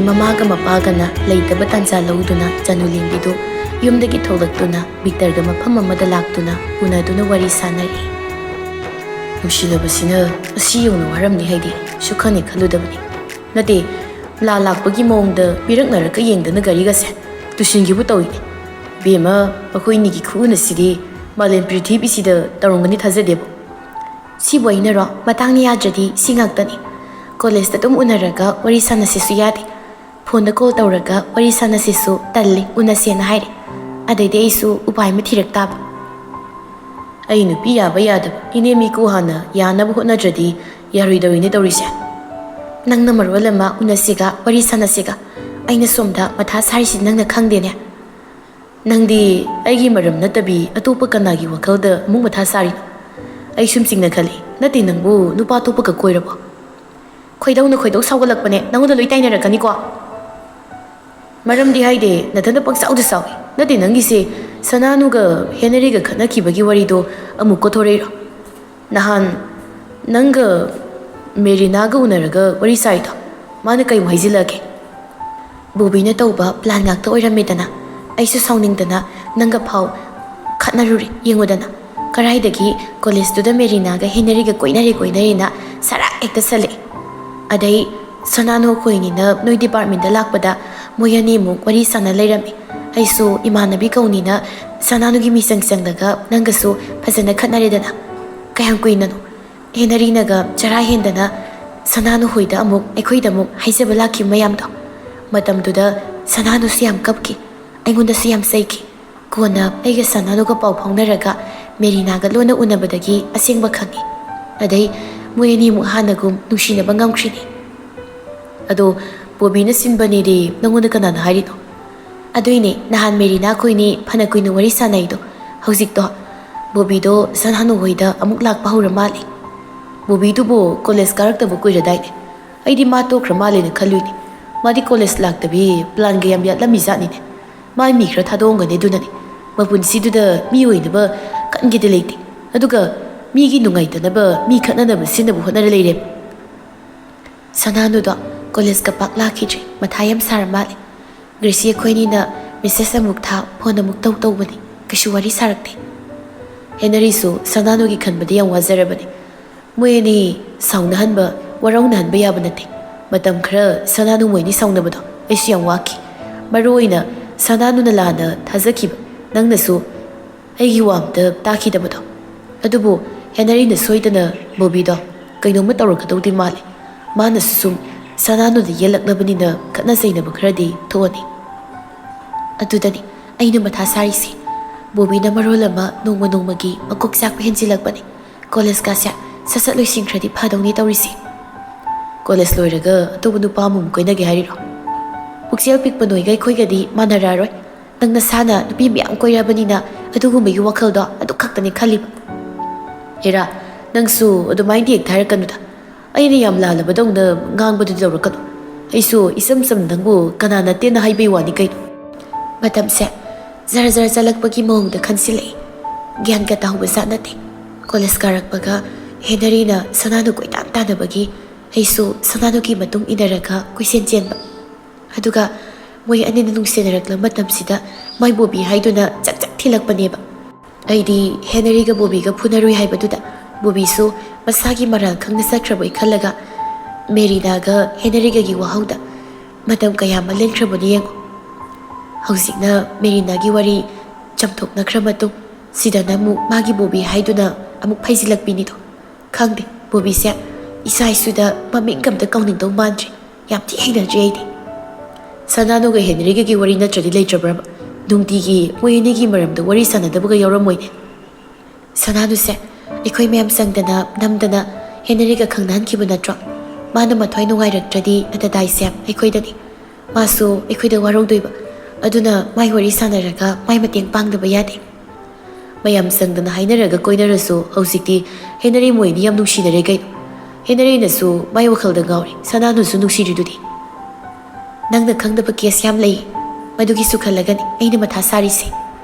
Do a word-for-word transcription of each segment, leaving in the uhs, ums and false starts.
ꯃꯃꯥꯒ ꯃꯄꯥꯒꯅ ꯂꯩꯇꯕ ꯇꯥꯟꯖꯥ ꯂꯧꯗꯨꯅ ꯆꯅꯨꯂꯦꯝꯕꯤꯗꯨ ꯌꯨꯝꯗꯒꯤ ꯊꯣꯛꯂꯛꯇꯨꯅ ꯕꯤꯛꯇꯔꯒ ꯃꯐꯝ ꯑꯃꯗ ꯂꯥꯛꯇꯨꯅ ꯎꯅꯗꯨꯅ ꯋꯥꯔꯤ ꯁꯥꯟꯅꯔꯤ꯫ ꯅꯨꯡꯁꯤꯅꯕꯁꯤꯅ ꯑꯁꯤ ꯌꯧꯅ ꯋꯥꯔꯝꯅꯤ ꯍꯥꯏꯗꯤ ꯁꯨꯛꯈꯟ ꯍꯦꯛ ꯈꯜꯂꯨꯗꯕꯅꯤ꯫ ꯅꯠꯇꯦ, ꯂꯥ ꯂꯥꯛꯄꯒꯤ ꯃꯑꯣꯡꯗ ꯄꯤꯔꯛꯅꯔꯒ ꯌꯦꯡꯗꯅ ꯒꯥꯔꯤꯒꯁꯦ ꯇꯨꯁꯤꯟꯈꯤꯕꯨ ꯇꯧꯏꯅꯦ꯫ ꯕꯦꯝꯃ, ꯑꯩꯈꯣꯏ ꯑꯅꯤꯒꯤ ꯈꯨꯎꯅꯁꯤꯗꯤ ꯃꯥꯂꯦꯝ ꯄ꯭ꯔꯤꯊꯤꯕꯤꯁꯤꯗ ꯇꯧꯔꯝꯒꯅꯤ ꯊꯥꯖꯗꯦꯕꯨ꯫ ꯁꯤꯕꯨ ꯑꯩꯅꯔꯣ? ꯃꯇꯥꯡꯅ ꯌꯥꯗ꯭ꯔꯗꯤ ꯁꯤ ꯉꯥꯛꯇꯅꯤ꯫ ꯀꯣꯂꯦꯖꯇ ꯑꯗꯨꯝ ꯎꯅꯔꯒ ꯋꯥꯔꯤ ꯁꯥꯟꯅꯁꯤꯁꯨ ꯌꯥꯗꯦ꯫ ꯐꯣꯟꯗ ꯀꯣꯜ ꯇꯧꯔꯒ ꯋꯥꯔꯤ ꯁꯥꯟꯅꯁꯤꯁꯨ ꯇꯜꯂꯤ, ꯎꯅꯁꯦꯅ ꯍꯥꯏꯔꯦ꯫ ꯑꯗꯩꯗꯤ ꯑꯩꯁꯨ ꯎꯄꯥꯏ ꯑꯃ ꯊꯤꯔꯛ ꯇꯥꯕ꯫ ꯑꯩ ꯅꯨꯄꯤ ꯌꯥꯕ ꯌꯥꯗꯕ ꯏꯅꯦ ꯃꯤꯀꯨ ꯍꯥꯟꯅ ꯌꯥꯅꯕ ꯍꯣꯠꯅꯗ꯭ꯔꯗꯤ ꯌꯥꯔꯣꯏꯗꯧꯔꯤꯅꯦ ꯇꯧꯔꯤꯁꯦ꯫ ꯅꯪꯅ ꯃꯔꯣꯜ ꯑꯃ ꯎꯅꯁꯤꯒ ꯋꯥꯔꯤ ꯁꯥꯟꯅꯁꯤꯒ, ꯑꯩꯅ ꯁꯣꯝꯗ ꯃꯊꯥ ꯁꯥꯔꯤꯁꯤ ꯅꯪꯅ ꯈꯪꯗꯦꯅꯦ꯫ ꯅꯪꯗꯤ ꯑꯩꯒꯤ ꯃꯔꯝ ꯅꯠꯇꯕꯤ ꯑꯇꯣꯞꯄ ꯀꯅꯥꯒꯤ ꯋꯥꯈꯜꯗ ꯑꯃꯨꯛ ꯃꯊꯥ ꯁꯥꯔꯤꯅꯣ? ꯑꯩ ꯁꯨꯝ ꯆꯤꯡꯅ ꯈꯜꯂꯤ, ꯅꯠꯇꯦ ꯅꯪꯕꯨ ꯅꯨꯄꯥ ꯑꯇꯣꯞꯄꯒ ꯀꯣꯏꯔꯕꯣ? ꯈꯣꯏꯗꯧꯅ ꯈꯣꯏꯗꯧ ꯁꯥꯎꯒꯠꯂꯛꯄꯅꯦ, ꯅꯪꯉꯣꯟꯗ ꯂꯣꯏ ꯇꯥꯏꯅꯔꯛꯀꯅꯤꯀꯣ꯫ ꯃꯔꯝꯗꯤ ꯍꯥꯏꯗꯦ, ꯅꯊꯟꯗ ꯄꯪꯁꯥꯎꯗ ꯁꯥꯎꯏ꯫ ꯅꯠꯇꯦ, ꯅꯪꯒꯤꯁꯦ ꯁꯅꯥꯅꯨꯒ ꯍꯦꯅꯔꯤꯒ ꯈꯠꯅꯈꯤꯕꯒꯤ ꯋꯥꯔꯤꯗꯣ ꯑꯃꯨꯛ ꯀꯣꯊꯣꯔꯛꯏꯔꯣ? ꯅꯍꯥꯟ ꯅꯪꯒ ꯃꯦꯔꯤꯅꯥꯒ ꯎꯅꯔꯒ ꯋꯥꯔꯤ ꯁꯥꯏꯗꯣ, ꯃꯥꯅ ꯀꯩꯃꯨꯛ ꯍꯥꯏꯖꯤꯜꯂꯛꯑꯒꯦ? ꯕꯣꯕꯤꯅ ꯇꯧꯕ ꯄ꯭ꯂꯥꯟ ꯉꯥꯛꯇ ꯑꯣꯏꯔꯝꯃꯦꯗꯅ꯫ ꯑꯩꯁꯨ ꯁꯥꯎꯅꯤꯡꯗꯅ ꯅꯪꯒ ꯐꯥꯎ ꯈꯠꯅꯔꯨꯔꯦ꯫ ꯌꯦꯡꯉꯨꯗꯅ, ꯀꯔꯥꯏꯗꯒꯤ ꯀꯣꯂꯦꯖꯇꯨꯗ ꯃꯦꯔꯤꯅꯥꯒ ꯍꯦꯅꯔꯤꯒ ꯀꯣꯏꯅꯔꯦ ꯀꯣꯏꯅꯔꯦꯅ ꯁꯔꯥꯛ ꯍꯦꯛꯇ ꯁꯜꯂꯛꯑꯦ꯫ ꯑꯗꯩ ꯁꯅꯥꯅꯨ ꯑꯩꯈꯣꯏꯅꯤꯅ ꯅꯣꯏ ꯗꯤꯄꯥꯔꯠꯃꯦꯟꯗ ꯂꯥꯛꯄꯗ ꯃꯣꯏ ꯑꯅꯤꯃꯨꯛ ꯋꯥꯔꯤ ꯁꯥꯟꯅ ꯂꯩꯔꯝꯃꯤ꯫ ꯑꯩꯁꯨ ꯏꯃꯥꯟꯅꯕꯤ ꯀꯧꯅꯤꯅ ꯁꯅꯥꯅꯨꯒꯤ ꯃꯤꯆꯪ ꯆꯪꯂꯒ ꯅꯪꯒꯁꯨ ꯐꯖꯅ ꯈꯠꯅꯔꯦꯗꯅ꯫ ꯀꯌꯥꯝ ꯀꯨꯏꯅꯅꯣ? ꯍꯦꯅꯔꯤꯅꯒ ꯆꯔꯥ ꯍꯦꯟꯗꯅ ꯁꯅꯥꯅꯨ ꯍꯣꯏꯗ ꯑꯃꯨꯛ, ꯑꯩꯈꯣꯏꯗ ꯑꯃꯨꯛ ꯍꯥꯏꯖꯕ ꯂꯥꯛꯈꯤꯕ ꯃꯌꯥꯝꯗꯣ꯫ ꯃꯇꯝꯗꯨꯗ ꯁꯅꯥꯅꯨꯁꯨ ꯌꯥꯝ ꯀꯞꯈꯤ, ꯑꯩꯉꯣꯟꯗꯁꯨ ꯌꯥꯝ ꯆꯩꯈꯤ꯫ ꯀꯣꯟꯅ ꯑꯩꯒ ꯁꯅꯥꯅꯨꯒ ꯄꯥꯎ ꯐꯥꯎꯅꯔꯒ ꯃꯦꯔꯤꯅꯥꯒ ꯂꯣꯟꯅ ꯎꯅꯕꯗꯒꯤ ꯑꯁꯦꯡꯕ ꯈꯪꯉꯤ꯫ ꯑꯗꯩ ꯃꯣꯏ ꯑꯅꯤꯃꯨꯛ ꯍꯥꯟꯅꯒꯨꯝ ꯅꯨꯡꯁꯤꯅꯕ ꯉꯝꯈ꯭ꯔꯤꯅꯤ꯫ ꯑꯗꯣ ꯕꯣꯕꯤꯅ ꯁꯤꯟꯕꯅꯦꯗꯤ ꯅꯪꯉꯣꯟꯗ ꯀꯅꯥꯅ ꯍꯥꯏꯔꯤꯅꯣ? ꯑꯗꯨꯏꯅꯦ ꯅꯍꯥꯟ ꯃꯦꯔꯤꯅꯥ ꯑꯩꯈꯣꯏꯅꯤ ꯐꯅ ꯀꯨꯏꯅ ꯋꯥꯔꯤ ꯁꯥꯟꯅꯩꯗꯣ꯫ ꯍꯧꯖꯤꯛꯇꯣ ꯕꯣꯕꯤꯗꯣ ꯁꯅꯥꯅꯨ ꯍꯣꯏꯗ ꯑꯃꯨꯛ ꯂꯥꯛꯄ ꯍꯧꯔ ꯃꯥꯜꯂꯦ꯫ ꯕꯣꯕꯤꯗꯨꯕꯨ ꯀꯣꯂꯦꯖ ꯀꯥꯔꯛꯇꯕ ꯀꯨꯏꯔꯗꯥꯏꯅꯦ? ꯑꯩꯗꯤ ꯃꯥ ꯇꯣꯛꯈ꯭ꯔ ꯃꯥꯜꯂꯦꯅ ꯈꯜꯂꯨꯏꯅꯦ꯫ ꯃꯥꯗꯤ ꯀꯣꯂꯦꯖ ꯂꯥꯛꯇꯕꯤ ꯄ꯭ꯂꯥꯟꯒ ꯌꯥꯝ ꯌꯥꯠꯂꯝꯃꯤ ꯖꯥꯠꯅꯤꯅꯦ꯫ ꯃꯥꯏ ꯃꯤ ꯈꯔ ꯊꯥꯗꯣꯛꯑꯝꯒꯅꯤ ꯑꯗꯨꯅꯅꯦ꯫ ꯃꯄꯨꯟꯁꯤꯗꯨꯗ ꯃꯤ ꯑꯣꯏꯅꯕ ꯀꯟꯒꯦꯗꯤ ꯂꯩꯇꯦ꯫ ꯑꯗꯨꯒ ꯃꯤꯒꯤ ꯅꯨꯡꯉꯥꯏꯇꯅꯕ ꯃꯤ ꯈꯠꯅꯅꯕ ꯁꯤꯖꯤꯟꯅꯕ ꯍꯣꯠꯅꯔ ꯂꯩꯔꯦ꯫ ꯁꯅꯥꯅꯨꯗꯣ ꯀꯣꯂꯦꯖꯀ ꯄꯥꯛ ꯂꯥꯛꯈꯤꯗ꯭ꯔꯦ꯫ ꯃꯊꯥ ꯌꯥꯝ ꯁꯥꯔ ꯃꯥꯜꯂꯦ꯫ ꯒ꯭ꯔꯦꯁꯤ ꯑꯩꯈꯣꯏꯅꯤꯅ ꯃꯦꯁꯦꯖ ꯑꯃꯨꯛ ꯊꯥ, ꯐꯣꯟ ꯑꯃꯨꯛ ꯇꯧ ꯇꯧꯕꯅꯤ꯫ ꯀꯩꯁꯨ ꯋꯥꯔꯤ ꯁꯥꯔꯛꯇꯦ꯫ ꯍꯦꯅꯔꯤꯁꯨ ꯁꯅꯥꯅꯨꯒꯤ ꯈꯟꯕꯗ ꯌꯥꯝ ꯋꯥꯖꯔꯕꯅꯤ꯫ ꯃꯣꯏ ꯑꯅꯤ ꯁꯥꯎꯅꯍꯟꯕ, ꯋꯥꯔꯧꯅꯍꯟꯕ ꯌꯥꯕ ꯅꯠꯇꯦ꯫ ꯃꯇꯝ ꯈꯔ ꯁꯅꯥꯅꯨ ꯃꯣꯏ ꯑꯅꯤ ꯁꯥꯎꯅꯕꯗꯣ ꯑꯩꯁꯨ ꯌꯥꯝ ꯋꯥꯈꯤ꯫ ꯃꯔꯨ ꯑꯣꯏꯅ ꯁꯅꯥꯅꯨꯅ ꯂꯥꯟꯅ ꯊꯥꯖꯈꯤꯕ, ꯅꯪꯅꯁꯨ ꯑꯩꯒꯤ ꯋꯥ ꯑꯝꯇ ꯇꯥꯈꯤꯗꯕꯗꯣ꯫ ꯑꯗꯨꯕꯨ ꯍꯦꯅꯔꯤꯅ ꯁꯣꯏꯗꯅ ꯕꯣꯕꯤꯗꯣ ꯀꯩꯅꯣꯝꯃ ꯇꯧꯔꯛꯀꯗꯧꯗꯤ ꯃꯥꯜꯂꯦ꯫ ꯃꯥꯅꯁꯨ ꯁꯨꯝ ꯁꯅꯥꯅꯨꯗ ꯌꯦꯜꯂꯛꯅꯕꯅꯤꯅ ꯈꯠꯅ ꯆꯩꯅꯕ ꯈꯔꯗꯤ ꯊꯣꯛꯑꯅꯤ꯫ ꯑꯗꯨꯗꯅꯤ ꯑꯩꯅ ꯃꯊꯥ ꯁꯥꯔꯤꯁꯦ꯫ ꯕꯣꯕꯤꯅ ꯃꯔꯣꯜ ꯑꯃ ꯅꯣꯡꯃ ꯅꯣꯡꯃꯒꯤ ꯃꯀꯣꯛ ꯆꯥꯛꯄ ꯍꯦꯟꯖꯤꯜꯂꯛꯄꯅꯦ꯫ ꯀꯣꯂꯦꯖꯀꯥꯁꯦ ꯁꯠ ꯁꯠ ꯂꯣꯏꯁꯤꯟꯈ꯭ꯔꯗꯤ ꯐꯗꯧꯅꯤ ꯇꯧꯔꯤꯁꯦ꯫ ꯀꯣꯂꯦꯖ ꯂꯣꯏꯔꯒ ꯑꯇꯣꯞꯄ ꯅꯨꯄꯥ ꯑꯃꯃꯨꯛ ꯀꯣꯏꯅꯒꯦ ꯍꯥꯏꯔꯤꯔꯣ? ꯄꯨꯛꯆꯦꯜ ꯄꯤꯛꯄ ꯅꯣꯏꯒ ꯑꯩꯈꯣꯏꯒꯗꯤ ꯃꯥꯟꯅꯔꯛꯑꯔꯣꯏ꯫ ꯅꯪ ꯅꯁꯥꯅ ꯅꯨꯄꯤ ꯃꯌꯥꯝ ꯀꯣꯏꯔꯕꯅꯤꯅ ꯑꯗꯨꯒꯨꯝꯕꯒꯤ ꯋꯥꯈꯜꯗꯣ ꯑꯗꯨ ꯈꯛꯇꯅꯤ ꯈꯜꯂꯤꯕ꯫ ꯍꯦꯔꯥ, ꯅꯪꯁꯨ ꯑꯗꯨꯃꯥꯏꯅꯗꯤ ꯍꯦꯛꯇ ꯍꯥꯏꯔꯛꯀꯅꯨꯗ꯫ ꯑꯩꯅ ꯌꯥꯝ ꯂꯥꯜꯂꯕꯗꯧꯅ ꯉꯥꯡꯕꯗꯨꯗꯤ ꯇꯧꯔꯛꯀꯅꯨ꯫ ꯑꯩꯁꯨ ꯏꯆꯝ ꯆꯝꯅ ꯅꯪꯕꯨ ꯀꯅꯥ ꯅꯠꯇꯦꯅ ꯍꯥꯏꯕꯩ ꯋꯥꯅꯤ ꯀꯩꯅꯣ꯫ ꯃꯇꯝꯁꯦ ꯖꯔ ꯖꯔ ꯆꯠꯂꯛꯄꯒꯤ ꯃꯑꯣꯡꯗ ꯈꯟꯁꯤꯜꯂꯛꯏ꯫ ꯒ꯭ꯌꯥꯟꯒ ꯇꯥꯍꯧꯕ ꯖꯥꯠ ꯅꯠꯇꯦ꯫ ꯀꯣꯂꯦꯖ ꯀꯥꯔꯛꯄꯒ ꯍꯦꯅꯔꯤꯅ ꯁꯅꯥꯅꯨ ꯀꯣꯏꯇꯥꯟ ꯇꯥꯟꯅꯕꯒꯤ ꯑꯩꯁꯨ ꯁꯅꯥꯅꯨꯒꯤ ꯃꯇꯨꯡ ꯏꯟꯅꯔꯒ ꯀꯣꯏꯆꯦꯟ ꯆꯦꯟꯕ꯫ ꯑꯗꯨꯒ ꯃꯣꯏ ꯑꯅꯤꯅ ꯅꯨꯡꯁꯤꯅꯔꯛꯂꯕ ꯃꯇꯝꯁꯤꯗ ꯃꯥꯏ ꯕꯣꯕꯤ ꯍꯥꯏꯗꯨꯅ ꯆꯥꯛ ꯆꯥꯛ ꯊꯤꯜꯂꯛꯄꯅꯦꯕ꯫ ꯑꯩꯗꯤ ꯍꯦꯅꯔꯤꯒ ꯕꯣꯕꯤꯒ ꯐꯨꯅꯔꯨꯏ ꯍꯥꯏꯕꯗꯨꯗ ꯕꯣꯕꯤꯁꯨ ꯃꯁꯥꯒꯤ ꯃꯔꯥꯜ ꯈꯪꯅ ꯆꯠꯈ꯭ꯔꯕꯣꯏ ꯈꯜꯂꯒ ꯃꯦꯔꯤꯅꯥꯒ ꯍꯦꯅꯔꯤꯒꯒꯤ ꯋꯥꯍꯧꯗ ꯃꯇꯝ ꯀꯌꯥ ꯑꯃ ꯂꯦꯟꯈ꯭ꯔꯕꯅꯤ ꯌꯦꯡꯉꯨ꯫ ꯍꯧꯖꯤꯛꯅ ꯃꯦꯔꯤꯅꯥꯒꯤ ꯋꯥꯔꯤ ꯆꯥꯝꯊꯣꯛꯅꯈ꯭ꯔ ꯃꯇꯨꯡ, ꯁꯤꯗꯅ ꯑꯃꯨꯛ ꯃꯥꯒꯤ ꯕꯣꯕꯤ ꯍꯥꯏꯗꯨꯅ ꯑꯃꯨꯛ ꯐꯩꯖꯤꯜꯂꯛꯄꯤꯅꯤꯗꯣ꯫ ꯈꯪꯗꯦ, ꯕꯣꯕꯤꯁꯦ ꯏꯁꯥ ꯏꯁꯨꯗ ꯃꯃꯤꯡꯒ ꯑꯝꯇ ꯀꯧꯅꯤꯡꯗꯧ ꯃꯥꯟꯗ꯭ꯔꯦ꯫ ꯌꯥꯝ ꯊꯤ ꯍꯩꯅꯗ꯭ꯔꯦ ꯑꯩꯗꯤ꯫ ꯁꯅꯥꯅꯨꯒ ꯍꯦꯅꯔꯤꯒꯒꯤ ꯋꯥꯔꯤ ꯅꯠꯇ꯭ꯔꯗꯤ ꯂꯩꯇ꯭ꯔꯕ꯭ꯔꯕ? ꯅꯨꯡꯇꯤꯒꯤ ꯃꯣꯏ ꯑꯅꯤꯒꯤ ꯃꯔꯝꯗ ꯋꯥꯔꯤ ꯁꯥꯟꯅꯗꯕꯒ ꯌꯥꯎꯔꯝꯃꯣꯏꯅꯦ꯫ ꯁꯅꯥꯅꯨꯁꯦ ꯑꯩꯈꯣꯏ ꯃꯌꯥꯝ ꯆꯪꯗꯅ ꯅꯝꯗꯅ ꯍꯦꯅꯔꯤꯒ ꯈꯪꯅꯍꯟꯈꯤꯕ ꯅꯠꯇ꯭ꯔꯣ? ꯃꯥꯅ ꯃꯊ꯭ꯋꯥꯏ ꯅꯨꯡꯉꯥꯏꯔꯛꯇ꯭ꯔꯗꯤ ꯑꯇꯗꯥꯏꯁꯦ ꯑꯩꯈꯣꯏꯗꯅꯤ꯫ ꯃꯥꯁꯨ ꯑꯩꯈꯣꯏꯗ ꯋꯥꯔꯧꯗꯣꯏꯕ꯫ ꯑꯗꯨꯅ ꯃꯥꯏ ꯋꯥꯔꯤ ꯁꯥꯟꯅꯔꯒ ꯃꯥꯏ ꯃꯇꯦꯡ ꯄꯥꯡꯗꯕ ꯌꯥꯗꯦ꯫ ꯃꯌꯥꯝ ꯆꯪꯗꯅ ꯍꯥꯏꯅꯔꯒ ꯀꯣꯏꯅꯔꯁꯨ ꯍꯧꯖꯤꯛꯇꯤ ꯍꯦꯅꯔꯤ ꯃꯣꯏꯗꯤ ꯌꯥꯝ ꯅꯨꯡꯁꯤꯅꯔꯦ ꯀꯩꯅꯣ꯫ ꯍꯦꯅꯔꯤꯅꯁꯨ ꯃꯥꯏ ꯋꯥꯈꯜꯗ ꯉꯥꯎꯔꯦ, ꯁꯅꯥꯅꯨꯁꯨ ꯅꯨꯡꯁꯤꯔꯤꯗꯨꯗꯤ꯫ ꯅꯪꯅ ꯈꯪꯗꯕ ꯀꯦꯁ ꯌꯥꯝ ꯂꯩ꯫ ꯃꯗꯨꯒꯤꯁꯨ ꯈꯜꯂꯒꯅꯤ ꯑꯩꯅ ꯃꯊꯥ ꯁꯥꯔꯤꯁꯦ꯫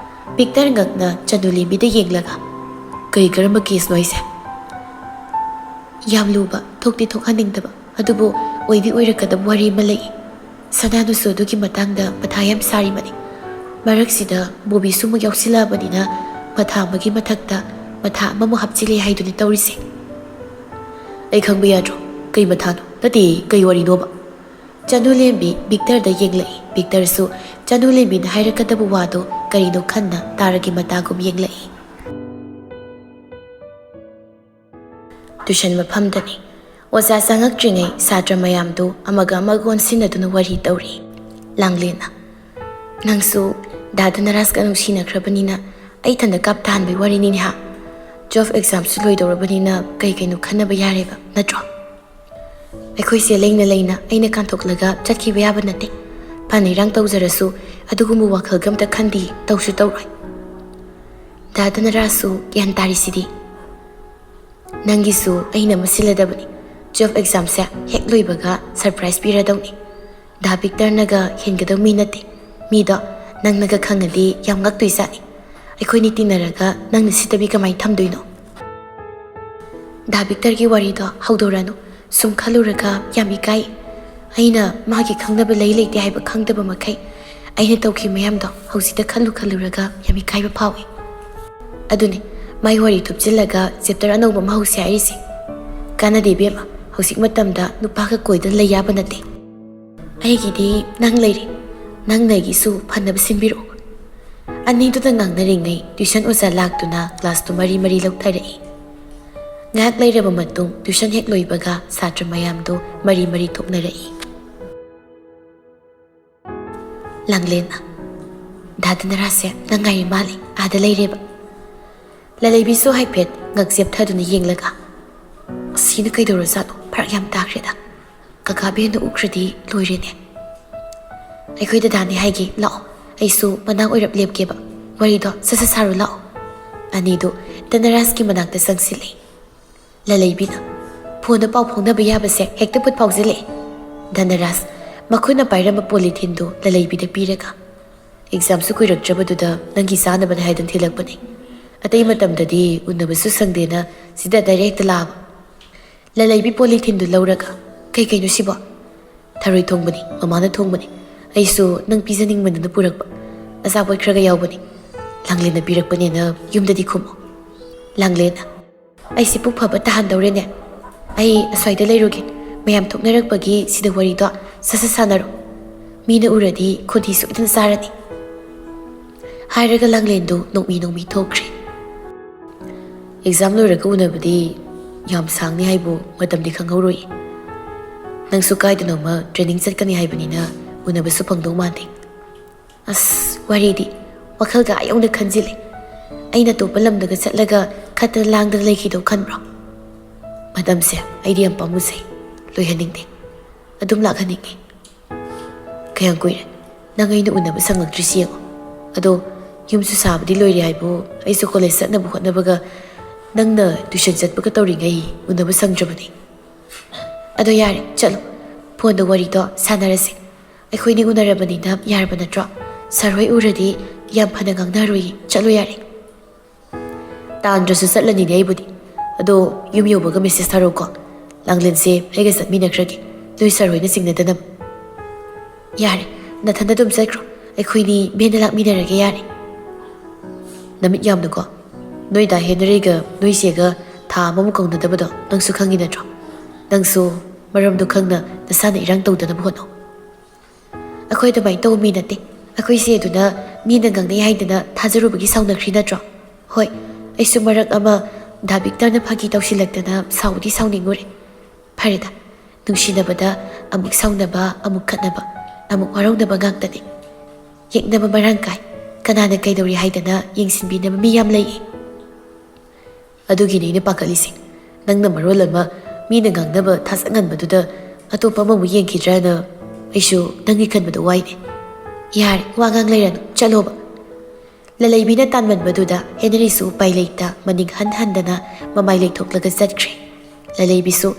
ꯄꯤꯛꯇꯔ ꯉꯛꯅ ꯆꯅꯨ ꯂꯦꯝꯕꯤꯗ ꯌꯦꯡꯂꯒ, "ꯀꯩ, ꯀꯔꯝꯕ ꯀꯦꯁꯅꯣ ꯍꯥꯏꯁꯦ?" ꯌꯥꯝ ꯂꯨꯕ, ꯊꯣꯛꯇꯤ ꯊꯣꯛꯍꯟꯅꯤꯡꯗꯕ, ꯑꯗꯨꯕꯨ ꯑꯣꯏꯗꯤ ꯑꯣꯏꯔꯛꯀꯗꯕ ꯋꯥꯔꯤ ꯑꯃ ꯂꯩ꯫ ꯁꯅꯥꯅꯨꯁꯨ ꯑꯗꯨꯒꯤ ꯃꯇꯥꯡꯗ ꯃꯊꯥ ꯌꯥꯝ ꯁꯥꯔꯤꯕꯅꯤ꯫ ꯃꯔꯛꯁꯤꯗ ꯕꯣꯕꯤꯁꯨ ꯑꯃꯨꯛ ꯌꯥꯎꯁꯤꯜꯂꯛꯑꯕꯅꯤꯅ ꯃꯊꯥ ꯑꯃꯒꯤ ꯃꯊꯛꯇ ꯃꯊꯥ ꯑꯃꯃꯨꯛ ꯍꯥꯞꯆꯤꯜꯂꯦ ꯍꯥꯏꯗꯨꯅꯤ ꯇꯧꯔꯤꯁꯦ꯫ ꯑꯩ ꯈꯪꯕ ꯌꯥꯗ꯭ꯔꯣ? ꯀꯩ ꯃꯊꯥꯅꯣ? ꯅꯠꯇꯦ, ꯀꯩ ꯋꯥꯔꯤꯅꯣꯕ? ꯆꯅꯨꯂꯦꯝꯕꯤ ꯕꯤꯛꯇꯔꯗ ꯌꯦꯡꯂꯛꯏ꯫ ꯕꯤꯛꯇꯔꯁꯨ ꯆꯅꯨꯂꯦꯝꯕꯤꯅ ꯍꯥꯏꯔꯛꯀꯗꯕ ꯋꯥꯗꯣ ꯀꯔꯤꯅꯣ ꯈꯟꯅ ꯇꯥꯔꯒꯦ ꯃꯇꯥꯒꯨꯝ ꯌꯦꯡꯂꯛꯏ꯫ ꯇ꯭ꯌꯨꯁꯟ ꯃꯐꯝꯗꯅꯤ꯫ ꯑꯣꯖꯥ ꯆꯪꯉꯛꯇ꯭ꯔꯤꯉꯩ ꯁꯥꯇ꯭ꯔ ꯃꯌꯥꯝꯗꯨ ꯑꯃꯒ ꯑꯃꯒ ꯑꯣꯟꯁꯤꯟꯅꯗꯨꯅ ꯋꯥꯔꯤ ꯇꯧꯔꯤ꯫ ꯂꯥꯡꯂꯦꯟꯅ, "ꯅꯪꯁꯨ ꯗꯥ ꯙꯅꯔꯥꯖꯀ ꯅꯨꯡꯁꯤꯅꯈ꯭ꯔꯕꯅꯤꯅ ꯑꯩ ꯏꯊꯟꯗ ꯀꯥꯞ ꯊꯥꯍꯟꯕꯩ ꯋꯥꯔꯤꯅꯤꯅꯦ ꯍꯥ? ꯇꯨꯋꯦꯜꯐ ꯑꯦꯛꯖꯥꯝꯁꯨ ꯂꯣꯏꯗꯧꯔꯕꯅꯤꯅ ꯀꯩ ꯀꯩꯅꯣ ꯈꯟꯅꯕ ꯌꯥꯔꯦꯕ, ꯅꯠꯇ꯭ꯔꯣ? ꯑꯩꯈꯣꯏꯁꯦ ꯂꯩꯅ ꯂꯩꯅ ꯑꯩꯅ ꯀꯥꯟꯊꯣꯛꯂꯒ ꯆꯠꯈꯤꯕ ꯌꯥꯕ ꯅꯠꯇꯦ꯫ ꯐꯅ ꯏꯔꯥꯡ ꯇꯧꯖꯔꯁꯨ ꯑꯗꯨꯒꯨꯝꯕ ꯋꯥꯈꯜꯒ ꯑꯝꯇ ꯈꯟꯗꯦ, ꯇꯧꯁꯨ ꯇꯧꯔꯣꯏ꯫ ꯗꯥ ꯙꯅꯔꯥꯖꯁꯨ ꯒ꯭ꯌꯥꯟ ꯇꯥꯔꯤꯁꯤꯗꯤ꯫ ꯅꯪꯒꯤꯁꯨ ꯑꯩꯅ ꯑꯃ ꯁꯤꯜꯂꯗꯕꯅꯤ꯫ ꯇꯨꯋꯦꯜꯐ ꯑꯦꯛꯖꯥꯝꯁꯦ ꯍꯦꯛ ꯂꯣꯏꯕꯒ ꯁꯔꯄ꯭ꯔꯥꯏꯖ ꯄꯤꯔꯗꯧꯅꯤ꯫ ꯗꯥ ꯚꯤꯛꯇꯔꯅꯒ ꯍꯦꯟꯒꯗꯧ ꯃꯤ ꯅꯠꯇꯦ꯫ ꯃꯤꯗꯣ ꯅꯪꯅꯒ ꯈꯪꯉꯗꯤ ꯌꯥꯝ ꯉꯛꯇꯣꯏꯖꯥꯠꯅꯤ꯫ ꯑꯩꯈꯣꯏꯅꯤ ꯇꯤꯟꯅꯔꯒ ꯅꯪꯅ ꯁꯤꯠꯇꯕꯤ ꯀꯃꯥꯏꯅ ꯊꯝꯗꯣꯏꯅꯣ?" ꯗꯥ ꯚꯤꯛꯇꯔꯒꯤ ꯋꯥꯔꯤꯗꯣ ꯍꯧꯗꯣꯔꯅꯨ꯫ ꯁꯨꯝ ꯈꯜꯂꯨꯔꯒ ꯌꯥꯝ ꯏꯀꯥꯏ꯫ ꯑꯩꯅ ꯃꯥꯒꯤ ꯈꯪꯅꯕ ꯂꯩ ꯂꯩꯇꯦ ꯍꯥꯏꯕ ꯈꯪꯗꯕ ꯃꯈꯩ ꯑꯩꯅ ꯇꯧꯈꯤꯕ ꯃꯌꯥꯝꯗꯣ ꯍꯧꯖꯤꯛꯇ ꯈꯜꯂꯨ ꯈꯜꯂꯨꯔꯒ ꯌꯥꯝ ꯏꯀꯥꯏꯕ ꯐꯥꯎꯏ꯫ ꯑꯗꯨꯅꯤ ꯃꯥꯏ ꯋꯥꯔꯤ ꯊꯨꯞꯆꯤꯜꯂꯒ ꯆꯦꯞꯇꯔ ꯑꯅꯧꯕ ꯑꯃ ꯍꯧꯁꯦ ꯍꯥꯏꯔꯤꯁꯦ꯫ ꯀꯥꯟꯅꯗꯦ ꯏꯕꯦꯝꯃ, ꯍꯧꯖꯤꯛ ꯃꯇꯝꯗ ꯅꯨꯄꯥꯒ ꯀꯣꯏꯗꯅ ꯂꯩ ꯌꯥꯕ ꯅꯠꯇꯦ꯫ ꯑꯩꯒꯤꯗꯤ ꯅꯪ ꯂꯩꯔꯤ, ꯅꯪꯅ ꯑꯩꯒꯤꯁꯨ ꯐꯅꯕ ꯁꯤꯟꯕꯤꯔꯛꯑꯣ꯫ ꯑꯅꯤꯗꯨꯗ ꯉꯥꯡꯅꯔꯤꯉꯩ ꯇ꯭ꯌꯨꯁꯟ ꯑꯣꯖꯥ ꯂꯥꯛꯇꯨꯅ ꯀ꯭ꯂꯥꯁꯇꯨ ꯃꯔꯤ ꯃꯔꯤ ꯂꯧꯊꯔꯛꯏ꯫ ꯉꯥꯏꯍꯥꯛ ꯂꯩꯔꯕ ꯃꯇꯨꯡ ꯇ꯭ꯌꯨꯁꯟ ꯍꯦꯛ ꯂꯣꯏꯕꯒ ꯁꯥꯇ꯭ꯔ ꯃꯌꯥꯝꯗꯨ ꯃꯔꯤ ꯃꯔꯤ ꯊꯣꯛꯅꯔꯛꯏ꯫ ꯂꯥꯡꯂꯦꯟꯅ, "ꯗꯥ ꯙꯅꯔꯥꯖꯁꯦ ꯅꯪ ꯉꯥꯏꯔꯤ ꯃꯥꯜꯂꯦ, ꯑꯥꯗ ꯂꯩꯔꯦꯕ꯫" ꯂꯂꯩꯕꯤꯁꯨ ꯍꯥꯏꯐꯦꯠ ꯉꯛ ꯆꯦꯞꯊꯗꯨꯅ ꯌꯦꯡꯂꯒ, "ꯑꯁꯤꯅ ꯀꯩꯗꯧꯔꯖꯥꯠꯅꯣ? ꯐꯔꯛ ꯌꯥꯝ ꯇꯥꯈ꯭ꯔꯦꯗ꯫ ꯀꯀꯥ ꯕꯦꯟꯗ ꯎꯈ꯭ꯔꯗꯤ ꯂꯣꯏꯔꯦꯅꯦ꯫" "ꯑꯩꯈꯣꯏ ꯗꯗꯥꯅꯦ ꯍꯥꯏꯒꯦ, ꯂꯥꯛꯑꯣ꯫ ꯑꯩꯁꯨ ꯃꯅꯥꯛ ꯑꯣꯏꯔꯞ ꯂꯦꯞꯀꯦꯕ꯫ ꯋꯥꯔꯤꯗꯣ ꯁꯠ ꯁꯠ ꯁꯥꯔꯨ ꯂꯥꯛꯑꯣ꯫" ꯑꯅꯤꯗꯨ ꯙꯅꯔꯥꯖꯀꯤ ꯃꯅꯥꯛꯇ ꯆꯪꯁꯤꯜꯂꯦ꯫ ꯂꯂꯩꯕꯤꯅ, "ꯐꯣꯟꯗ ꯄꯥꯎ ꯐꯥꯎꯅꯕ ꯌꯥꯕꯁꯦ ꯍꯦꯛꯇ ꯐꯨꯠ ꯐꯥꯎꯖꯤꯜꯂꯛꯑꯦ꯫" ꯙꯅꯔꯥꯖ ꯃꯈꯨꯠꯅ ꯄꯥꯏꯔꯝꯕ ꯄꯣꯂꯤꯊꯤꯟꯗꯨ ꯂꯂꯩꯕꯤꯗ ꯄꯤꯔꯒ, "ꯑꯦꯛꯖꯥꯝꯁꯨ ꯀꯨꯏꯔꯛꯇ꯭ꯔꯕꯗꯨꯗ ꯅꯪꯒꯤ ꯆꯥꯅꯕꯅꯦ ꯍꯥꯏꯗꯅ ꯊꯤꯜꯂꯛꯄꯅꯦ꯫ ꯑꯇꯩ ꯃꯇꯝꯗꯗꯤ ꯎꯅꯕꯁꯨ ꯁꯪꯗꯦꯅ ꯁꯤꯗ ꯗꯥꯏꯔꯦꯛ ꯍꯦꯛꯇ ꯂꯥꯛꯑꯕ꯫" ꯂꯂꯩꯕꯤ ꯄꯣꯂꯤꯊꯤꯟꯗꯨ ꯂꯧꯔꯒ, "ꯀꯩ ꯀꯩꯅꯣ ꯁꯤꯕꯣ?" "ꯊꯔꯣꯏ ꯊꯣꯡꯕꯅꯤ, ꯃꯃꯥꯅ ꯊꯣꯡꯕꯅꯤ꯫ ꯑꯩꯁꯨ ꯅꯪ ꯄꯤꯖꯅꯤꯡꯃꯟꯗꯅ ꯄꯨꯔꯛꯄ꯫ ꯑꯆꯥꯄꯣꯠ ꯈꯔꯒ ꯌꯥꯎꯕꯅꯤ꯫ ꯂꯥꯡꯂꯦꯟꯅ ꯄꯤꯔꯛꯄꯅꯦꯅ ꯌꯨꯝꯗꯗꯤ ꯈꯨꯝꯃꯣ꯫" ꯂꯥꯡꯂꯦꯟꯅ, "ꯑꯩꯁꯦ ꯄꯨꯛ ꯐꯕ ꯇꯥꯍꯟꯗꯧꯔꯦꯅꯦ꯫ ꯑꯩ ꯑꯁ꯭ꯋꯥꯏꯗ ꯂꯩꯔꯨꯒꯦ꯫ ꯃꯌꯥꯝ ꯊꯣꯛꯅꯔꯛꯄꯒꯤ ꯁꯤꯗ ꯋꯥꯔꯤꯗꯣ ꯁꯠ ꯁꯠ ꯁꯥꯟꯅꯔꯣ꯫ ꯃꯤꯅ ꯎꯔꯗꯤ ꯈꯣꯟꯊꯤ ꯁꯣꯏꯗꯅ ꯆꯥꯔꯅꯤ꯫" ꯍꯥꯏꯔꯒ ꯂꯥꯡꯂꯦꯟꯗꯨ ꯅꯣꯡꯃꯤ ꯅꯣꯡꯃꯤ ꯊꯣꯛꯈ꯭ꯔꯦ꯫ "ꯑꯦꯛꯖꯥꯝ ꯂꯣꯏꯔꯒ ꯎꯅꯕꯗꯤ ꯌꯥꯝ ꯁꯥꯡꯅꯤ ꯍꯥꯏꯕꯨ ꯃꯇꯝꯗꯤ ꯈꯪꯍꯧꯔꯣꯏ꯫ ꯅꯪꯁꯨ ꯀꯥꯏꯗꯅꯣꯃ ꯇ꯭ꯔꯦꯅꯤꯡ ꯆꯠꯀꯅꯤ ꯍꯥꯏꯕꯅꯤꯅ ꯎꯅꯕꯁꯨ ꯐꯪꯗꯧ ꯃꯥꯟꯗꯦ꯫" ꯑꯁ, ꯋꯥꯔꯤꯗꯤ ꯋꯥꯈꯜꯒ ꯑꯥ ꯌꯧꯅ ꯈꯟꯖꯤꯜꯂꯦ꯫ ꯑꯩꯅ ꯑꯇꯣꯞꯄ ꯂꯝꯗꯒ ꯆꯠꯂꯒ ꯈꯠꯇꯅ ꯂꯥꯡꯗꯅ ꯂꯩꯈꯤꯗꯧ ꯈꯟꯕ꯭ꯔꯣ? ꯃꯇꯝꯁꯦ ꯑꯩꯗꯤ ꯌꯥꯝ ꯄꯥꯝꯃꯨꯖꯩ꯫ ꯂꯣꯏꯍꯟꯅꯤꯡꯗꯦ꯫ ꯑꯗꯨꯝ ꯂꯥꯛꯍꯟꯅꯤꯡꯉꯤ꯫ "ꯀꯌꯥꯝ ꯀꯨꯏꯔꯦ ꯅꯪ ꯑꯩꯅ ꯎꯅꯕ ꯁꯪꯉꯛꯇ꯭ꯔꯤꯁꯤ ꯌꯦꯡꯉꯣ꯫ ꯑꯗꯣ ꯌꯨꯝꯁꯨ ꯁꯥꯕꯗꯤ ꯂꯣꯏꯔꯦ ꯍꯥꯏꯕꯨ ꯑꯩꯁꯨ ꯀꯣꯂꯦꯖ ꯆꯠꯅꯕ ꯍꯣꯠꯅꯕꯒ ꯅꯪꯅ ꯇ꯭ꯌꯨꯁꯟ ꯆꯠꯄꯒ ꯇꯧꯔꯤꯉꯩ ꯎꯅꯕ ꯁꯪꯗ꯭ꯔꯕꯅꯤ꯫ ꯑꯗꯣ ꯌꯥꯔꯦ, ꯆꯠꯂꯣ꯫ ꯐꯣꯟꯗ ꯋꯥꯔꯤꯗꯣ ꯁꯥꯟꯅꯔꯁꯦ꯫ ꯑꯩꯈꯣꯏꯅꯤ ꯎꯅꯔꯕꯅꯤꯅ ꯌꯥꯔꯕ ꯅꯠꯇ꯭ꯔꯣ? ꯁꯥꯔ ꯍꯣꯏ ꯎꯔꯗꯤ ꯌꯥꯝ ꯐꯅ ꯉꯥꯡꯅꯔꯣꯏꯌꯦ꯫ ꯆꯠꯂꯣ ꯌꯥꯔꯦ꯫" "ꯇꯥꯟꯗ꯭ꯔꯁꯨ ꯆꯠꯂꯅꯤꯅꯦ ꯑꯩꯕꯨꯗꯤ꯫ ꯑꯗꯣ ꯌꯨꯝ ꯌꯧꯕꯒ ꯃꯦꯁꯦꯖ ꯊꯥꯔꯛꯎꯀꯣ꯫ ꯂꯥꯡꯂꯦꯟꯁꯦ ꯑꯩꯒ ꯆꯠꯃꯤꯟꯅꯈ꯭ꯔꯒꯦ, ꯅꯣꯏ ꯁꯥꯔ ꯍꯣꯏꯅ ꯆꯤꯡꯅꯗꯅꯕ꯫" "ꯌꯥꯔꯦ, ꯅꯊꯟꯗ ꯑꯗꯨꯝ ꯆꯠꯈ꯭ꯔꯣ꯫ ꯑꯩꯈꯣꯏꯅꯤ ꯚꯦꯟꯗ ꯂꯥꯛꯃꯤꯟꯅꯔꯒꯦ ꯌꯥꯔꯦ꯫" "ꯅꯃꯤꯠ ꯌꯥꯝꯅꯀꯣ꯫ ꯅꯣꯏ ꯗꯥ ꯍꯦꯅꯔꯤꯒ ꯅꯣꯏ ꯆꯦꯒ ꯊꯥ ꯑꯃꯃꯨꯛ ꯀꯧꯅꯗꯕꯗꯣ ꯅꯪꯁꯨ ꯈꯪꯉꯤ ꯅꯠꯇ꯭ꯔꯣ? ꯅꯪꯁꯨ ꯃꯔꯝꯗꯣ ꯈꯪꯅ ꯅꯁꯥꯅ ꯏꯔꯥꯡ ꯇꯧꯗꯅꯕ ꯍꯣꯠꯅꯧ꯫" "ꯑꯩꯈꯣꯏ ꯑꯗꯨꯃꯥꯏꯅ ꯇꯧꯕ ꯃꯤ ꯅꯠꯇꯦ꯫ ꯑꯩꯈꯣꯏ ꯆꯦꯗꯨꯅ ꯃꯤꯅ ꯉꯥꯡꯅꯩ ꯍꯥꯏꯗꯅ ꯊꯥꯖꯔꯨꯕꯒꯤ ꯁꯥꯎꯅꯈ꯭ꯔꯤ ꯅꯠꯇ꯭ꯔꯣ? ꯍꯣꯏ, ꯑꯩꯁꯨ ꯃꯔꯛ ꯑꯃ ꯗꯥ ꯚꯤꯛꯇꯔꯅ ꯐꯥꯒꯤ ꯇꯧꯁꯤꯜꯂꯛꯇꯅ ꯁꯥꯎꯗꯤ ꯁꯥꯎꯅꯤꯡꯉꯨꯔꯦ꯫ ꯐꯔꯦꯗ, ꯅꯨꯡꯁꯤꯅꯕꯗ ꯑꯃꯨꯛ ꯁꯥꯎꯅꯕ, ꯑꯃꯨꯛ ꯈꯠꯅꯕ, ꯑꯃꯨꯛ ꯋꯥꯔꯧꯅꯕ ꯉꯥꯛꯇꯅꯤ꯫ ꯌꯦꯛꯅꯕ ꯃꯔꯥꯡ ꯀꯥꯏ꯫ ꯀꯅꯥꯅ ꯀꯩꯗꯧꯔꯤ ꯍꯥꯏꯗꯅ ꯌꯦꯡꯁꯤꯟꯕꯤꯅꯕ ꯃꯤ ꯌꯥꯝ ꯂꯩꯌꯦ꯫" "ꯑꯗꯨꯒꯤꯅꯤ ꯑꯩꯅ ꯄꯥꯈꯠꯂꯤꯁꯦ꯫ ꯅꯪꯅ ꯃꯔꯣꯜ ꯑꯃ ꯃꯤꯅ ꯉꯥꯡꯅꯕ ꯊꯥꯖꯉꯟꯕꯗꯨꯗ ꯑꯇꯣꯞꯄ ꯑꯃꯃꯨꯛ ꯌꯦꯡꯈꯤꯗ꯭ꯔꯅ ꯑꯩꯁꯨ ꯅꯪꯒꯤ ꯈꯟꯕꯗ ꯋꯥꯏꯅꯦ꯫" "ꯌꯥꯔꯦ, ꯋꯥ ꯉꯥꯡ ꯂꯩꯔꯅꯨ, ꯆꯠꯂꯣꯕ꯫" ꯂꯂꯩꯕꯤꯅ ꯇꯥꯟꯃꯟꯕꯗꯨꯗ ꯍꯦꯅꯔꯤꯁꯨ ꯎꯄꯥꯏ ꯂꯩꯇ ꯃꯅꯤꯡ ꯍꯟ ꯍꯟꯗꯅ ꯃꯃꯥꯏ ꯂꯩꯊꯣꯛꯂꯒ ꯆꯠꯈ꯭ꯔꯦ꯫ ꯂꯂꯩꯕꯤꯁꯨ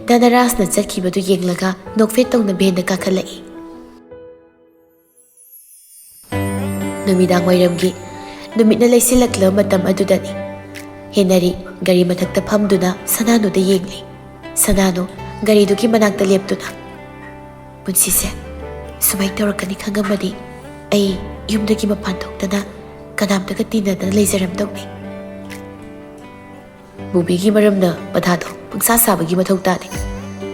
ꯙꯅꯔꯥꯖꯅ ꯆꯠꯈꯤꯕꯗꯨ ꯌꯦꯡꯂꯒ ꯅꯣꯛꯐꯦꯠ ꯇꯧꯅ ꯚꯦꯟꯗ ꯀꯥꯈꯠꯂꯛꯏ꯫ ꯅꯨꯃꯤꯗꯥꯡ ꯋꯥꯏꯔꯝꯒꯤ ꯅꯨꯃꯤꯠꯅ ꯂꯩꯁꯤꯜꯂꯛꯂꯕ ꯃꯇꯝ ꯑꯗꯨꯗꯅꯤ꯫ ꯍꯦꯅꯔꯤ ꯒꯥꯔꯤ ꯃꯊꯛꯇ ꯐꯝꯗꯨꯅ ꯁꯅꯥꯅꯨꯗ ꯌꯦꯡꯂꯤ꯫ ꯁꯅꯥꯅꯨ ꯒꯥꯔꯤꯗꯨꯒꯤ ꯃꯅꯥꯛꯇ ꯂꯦꯞꯇꯨꯅ, "ꯄꯨꯟꯁꯤꯁꯦ ꯁꯨꯃꯥꯏꯅ ꯇꯧꯔꯛꯀꯅꯤ ꯈꯪꯉꯝꯃꯗꯤ ꯑꯩ ꯌꯨꯝꯗꯒꯤ ꯃꯄꯥꯟ ꯊꯣꯛꯇꯅ ꯀꯅꯥꯝꯇꯒ ꯇꯤꯟꯅꯗꯅ ꯂꯩꯖꯔꯝꯗꯧꯅꯤ꯫ ꯕꯣꯕꯤꯒꯤ ꯃꯔꯝꯅ ꯃꯊꯥꯗꯣ ꯄꯪꯁꯥ ꯁꯥꯕꯒꯤ ꯃꯊꯧ ꯇꯥꯗꯦ꯫